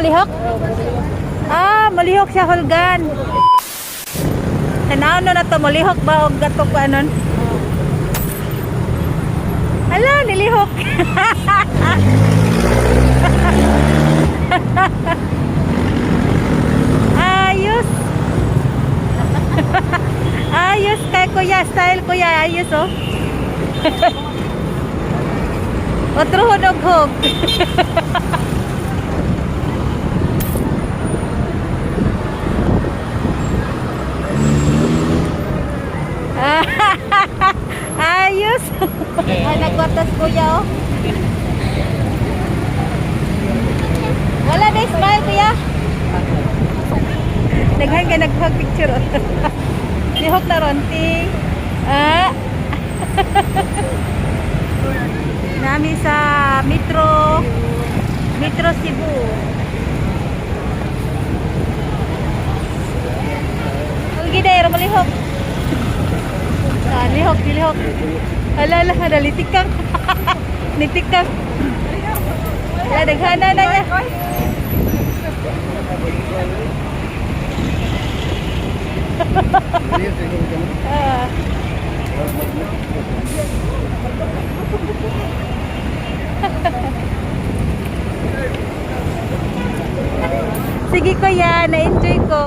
Mulihok? Ah, mulihok siya hulgan. Tanaw no na to, mulihok ba og gatok ko anon? Hala, nilihok. Ayos. Ayos kay kuya, style kuya, ayos oh. Otro hunog-hog. Ayos. Ay, nagkwatas kuya oh. Wala na smile kuya. Daghan kay nagpag picture oh. Lihok na ron, ti. Ah. Nami sa Metro Metro Cebu. Ulgi dahil malihok. Ah, lihok, lihok. Ala, ala, ala, litikang. Nitikang. Ala, daghana na niya. Ah. Sige kuya, na-enjoy ko.